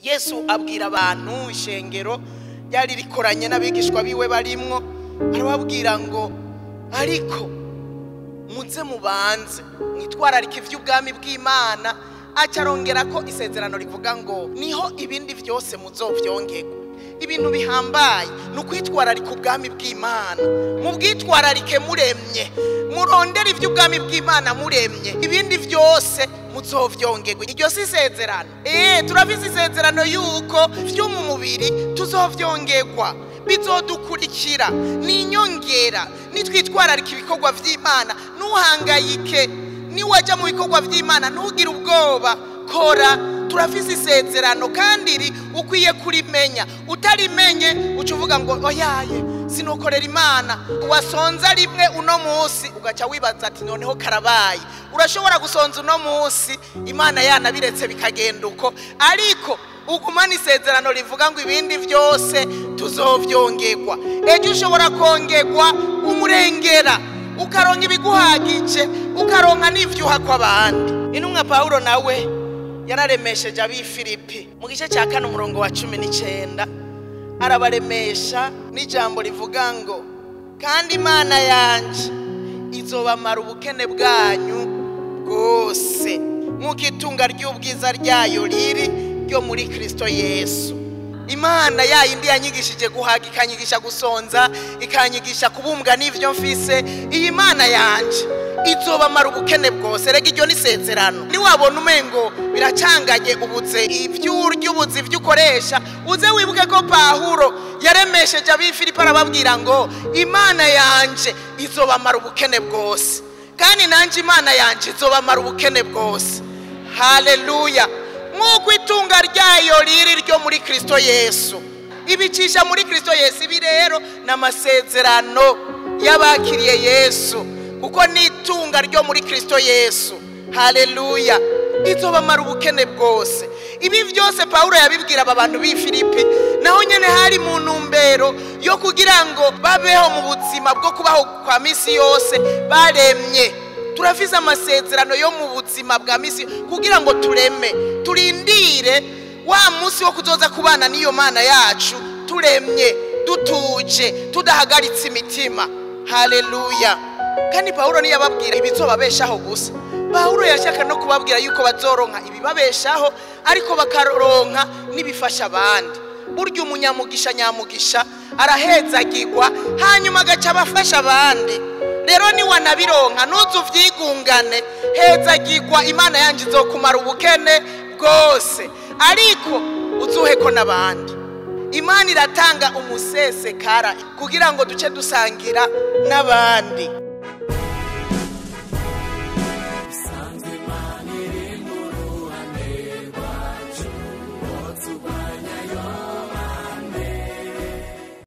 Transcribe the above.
Yesu abwira abantu ishengero ryari rikoranye n'abigishwa biwe barimwo, arababwira ngo ariko muze mubanze mwitwararike ivy'ubwami bw'Imana. Acarongera ko isezerano rivuga ngo niho ibindi vyose muzovyongerwa. Ibintu bihambaye ni ukwitwararika ubwami bw'Imana. Mubwitwararike muremye, murondere ivy'ubwami bw'Imana muremye, ibindi vyose muzovyongerwa. Iryo si isezerano. Turafise isezerano yuko vyo mu mubiri tuzovyongerwa, bizodukurikira, ni inyongera. Nitwitwararika ibikorwa vy'Imana, ntuhangayike. Niwajya mu bikorwa vy'Imana ntugire ubwoba, kora. Turafise isezerano kandi ri ukwiye kurimenya. Utarimenye uca uvuga ngo oyaye sinokorera Imana. Wasonza rimwe uno munsi ugaca wibaza ati noneho karabaye. Urashobora gusonza uno munsi Imana yanabiretse bikagenda uko, ariko ugumana isezerano rivuga ngo ibindi vyose tuzovyongerwa. Ejo ushobora kongerwa umurengera, ukaronka ibiguhagije, ukaronka n'ivyuha kw'abandi. Intumwa Paulo nawe yararemesheje ab'i Filipi mu gice cya 4 umurongo wa 19, arabaremesha n'ijambo rivuga ngo kandi Imana yanje izobamara ubukene bwanyu bwose nk'uko itunga ry'ubwiza ryayo riri ryo muri Kristo Yesu. Imana yayindi yanyigishije guhaga, ikanyigisha gusonza, ikanyigisha kubumbwa n'ivyo mfise, iyi Imana yanje izobamara ubukene bwose. Rega iryo ni isezerano. Niwabona umengo biracanganye ubuze ivy'urya, ubuze ivyo ukoresha, uze wibuke ko Pawulo yaremesheje ab'i Filipi arababwira ngo Imana yanje izobamara ubukene bwose, kandi nanje Imana yanje izobamara ubukene bwose. Haleluya. Nk'uko itunga ryayo riri ryo muri Kristo Yesu, ibicisha muri Kristo Yesu. Ibi rero n'amasezerano y'abakiriye Yesu, kuko n'itunga ryo muri Kristo Yesu. Haleluya. Izobamara ubukene bwose. Ibi byose Paulo yabibwira aba bantu b'i Filipi, naho nyene hari mu ntumbero yo kugira ngo babeho mu buzima bwo kubaho kwa misi yose baremye. Turafise amasezerano yo mu buzima bwa misi kugira ngo tureme, turindire wa munsi wo kuzoza kubana n'iyo Mana yacu turemye, dutuje, tudahagaritse imitima. Haleluya. Kandi Paulo ntiyababwira ibizobabeshaho gusa. Paulo yashaka no kubabwira yuko bazoronka ibibabeshaho, ariko bakaronka n'ibifasha abandi. Burya umunyamugisha nyamugisha arahezagirwa, hanyuma agaca abafasha abandi. Rero niwanabironka ntuze uvyigungane, hezagirwa, Imana yanje izokumara ubukene bwose, ariko uzuheko n'abandi. Imana iratanga umusesekara kugira ngo duce dusangira n'abandi.